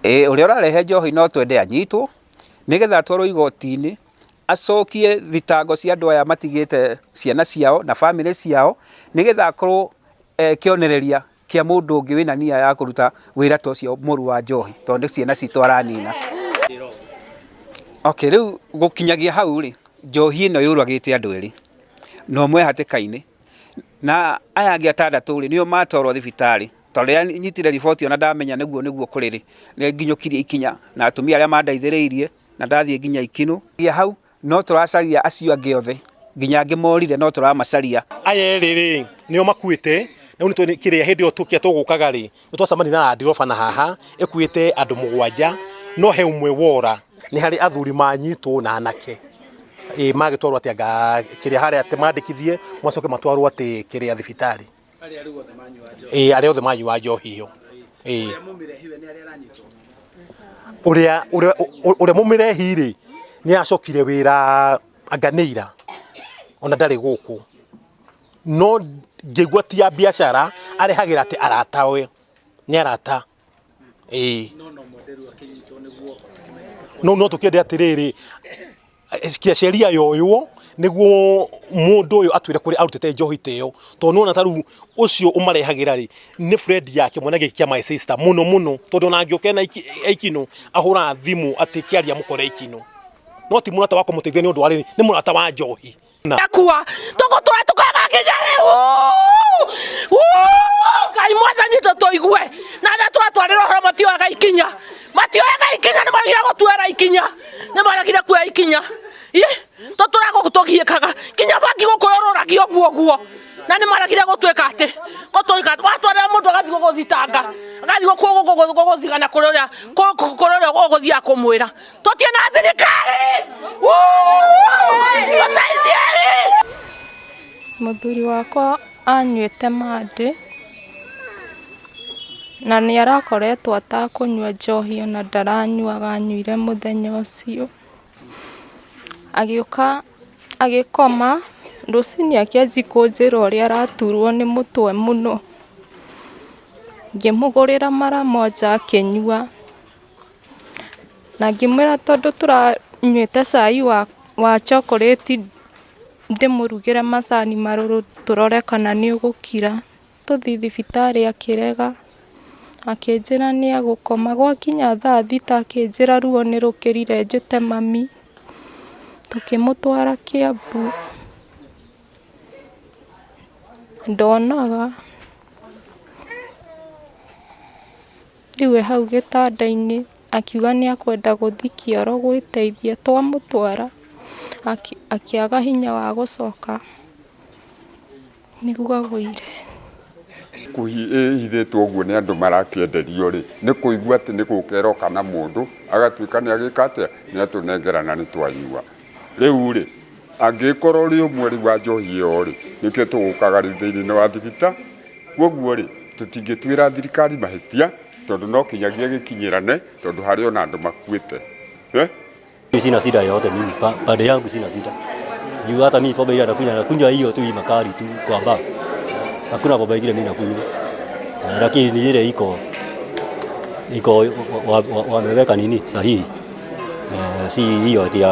Ĩĩ, ũrĩa ũrarehe njohi no twende anyitwo nĩgetha atwarwo igoti-inĩ acokie thitango cia andũ aya matigĩte ciana ciao na bamĩrĩ ciao nĩgetha akorwo e kĩonereria kĩa mũndũ ũngĩ wĩna nia ya kũruta wĩra ta ũcio mũru wa njohi tondũ nĩ ciana citũ aranina. Okay, rĩu gũkinyagia hau rĩ, njohi ĩno yũragĩte andũ erĩ na ũmwe hatĩka-inĩ na aya angĩ atandatũ rĩ, nĩo matwarwo thibitarĩ. Tondũ rĩrĩa nyitire riboti ĩyo na ndamenya nĩguo nĩguo kũrĩ rĩ, nĩ nginyũkirie ikinya na atumia arĩa mandeithĩrĩirie na ndathiĩ nginya Ikinũ. Hau no tũracaria acio angĩ othe nginya angĩ morire no tũramacaria. Aya erĩ rĩ nĩo makuĩte rĩu nĩ kĩrĩa hĩndĩ ĩyo tũkĩa tũgũkaga rĩ nĩ twacemania na Land Rover na haha ĩkuĩte andũ mũgwanja no he ũmwe wora. Nĩ harĩ athuri manyitwo na anake ĩ magĩtwarwo atĩ anga kĩrĩa harĩa atĩ mandĩkithie macoke matwarwo atĩ kĩrĩa thibitarĩ. Arĩa rĩu othe manyua njohi. Ĩĩ arĩa othe manyua njohi ĩyo. Ĩĩ. Ũrĩa mũmĩrehi we nĩ arĩa aranyitwo? Ũrĩa ũrĩa ũrĩa mũmĩrehi rĩ nĩ acokire wĩra anga nĩ ira ona ndarĩ gũkũ. No ngĩigua ti ya biacara arehagĩra atĩ arata we nĩ arata. Ĩĩ. No no mwende rĩu akĩnyitwo nĩguo tũkĩmenye. No no tũkĩende atĩrĩrĩ kia sheria yoywo nĩguo mũndũ ũyũ atwĩre kũrĩa arutĩte njohi ta ĩyo tondũ nĩwona ta rĩu ũcio ũmarehagĩra rĩ nĩ friend yake mwana gĩkĩ kĩa my sister mũno mũno tondũ ona angĩũka ena ikinũ ahũraga thimũ atĩ kĩaria mũkore ikinũ no ti mũrata wa kũmũteithia nĩ ũndũ wa rĩrĩ nĩ mũrata wa njohi. Akua tũgũtũra tũkaga nginya rĩu. Ngai mwathani tũtũigue na arĩa twatwarĩra ũhoro matioyaga ikinya, matioyaga ikinya, nĩ maregire gũtuoera ikinya, nĩ maregire kuoya ikinya. Tũtũraga gũkũ tũgiĩkaga nginya bangi gũkũ yũrũragia ũguo ũguo na nĩ maregire gũtuĩka atĩ gũtuĩka watwarĩra mũndũ agathiĩ gũgũthitanga, agathiĩ gũgũthigana kũrĩ ũrĩa kũrĩ ũrĩa ũgũthiaga kũmwĩra. Tũtirĩ na thirikari. Tũteithiei. Mũthuri wakwa anyuĩte mandĩ, na nĩ arakoretwo atakũnyua njohi ona ndaranyuaga anyuire mũthenya ũcio. Agĩũka agĩkoma, rũcinĩ akĩanjia kũnjĩra ũrĩa araturwo nĩ mũtwe mũno. Ngĩmũgũrĩra mara moja akĩnyua. Na ngĩmwĩra tondũ tũranyuĩte cai wa chocolate ndĩmũrugĩre macani marũrũ tũrore kana nĩ ũgũkira. Tũthiĩ thibitarĩ akĩrega, akĩnjĩra nĩ egũkoma. Gwakinya thaa thita akĩnjĩra ruo nĩ rũkĩrire njĩte mami. Tũkĩmũtwara Kiambu, ndonaga. Rĩu e hau gĩtanda-inĩ akiuga nĩ ekwenda gũthiĩ kĩoro gwĩteithia, twamũtwara akĩaga hinya wa gũcoka nĩguo agũire. Ĩhithĩtwo ũguo nĩ andũ marakĩenderio rĩ, nĩ kũigua atĩ nĩ gũka ĩroka na mũndũ, agatuĩka nĩ agĩka atĩa, nĩ atũnengera na nĩ twanyua. Rĩu rĩ, angĩgĩkorwo ũrĩ ũmwe rĩu wa njohi ĩyo rĩ, nĩkĩo tũgũkaga rĩu thĩinĩ wa thibitarĩ. Kwoguo rĩ, tũtingĩtuĩra thirikari mahĩtia tondũ no kinyagia gĩkinyĩrane tondũ harĩ ona andũ makuĩte. Sina shida yoyote mimi, pande yangu sina shida. Juu hata mimi pombe ile nakunywa nakunywa hiyo tu makali tu kwa bar. Hakuna pombe ingine mimi nakunywa. Lakini ni ile iko iko wameweka nini sahihi. Si hiyo ati ya